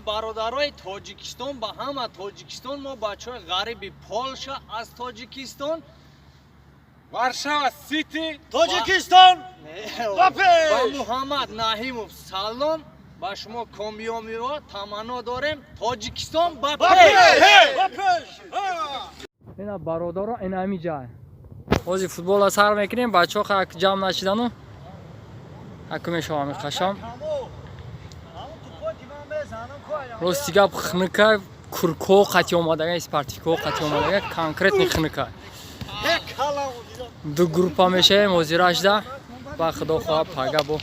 Ҳамаи бародарои Тоҷикистон, ба ҳама Тоҷикистон, мо бачаҳои ғариби Полша аз Тоҷикистон. Варшава Сити. Тоҷикистон ба пеш! Ба Муҳаммад Наҳимов салом, ба шумо комёбиҳо таманно дорем. Тоҷикистон ба ба пеш! Пеш, ба пеш! Ина, бародаро, ин ҳами ҷай. Ҳозир футбола сар мекунем, бачаҳо как ҷамъ нашидану ҳаку мешавам қашам. Рости гап, хника, курко қати омадага, спортивко қати омадага, конкретный хника. Ду группа мешавем ҳозирашда, ба худо хоҳа, пага бо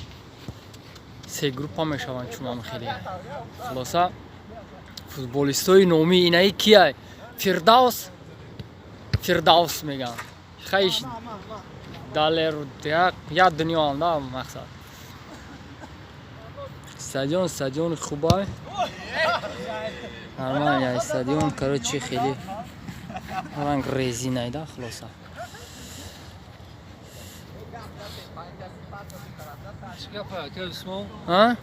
се группа мешаванд, чунам хеле. Хулоса, футболистои номи инаи кияй? Фирдавс, Фирдавс меган. Хайш далер як дунё анда мақсад. Стадион, стадиони хубай. Нормально стадион, короче, хеле ранг резинайда, хулоса. А?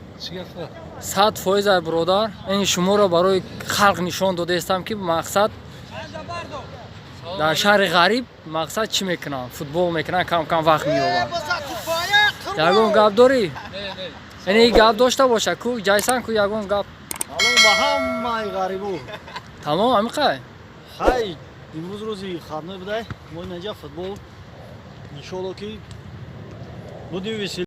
100% ай, биродар, ин шуморо барои халқ нишон додаистам, ки мақсад дар шаҳри ғариб мақсад чӣ мекунанд, футбол мекунанд, кам кам вақт меёбанд. Ягон гап дорӣ? Ин гап дошта боша ку, ҷайсан ку, ягон гап. Салом ба ҳамаи ғарибу. Тамом, амиқай. Хай, имрӯз рӯзи выходной будай, мо инаҷа футбол, иншолло, ки будем весел.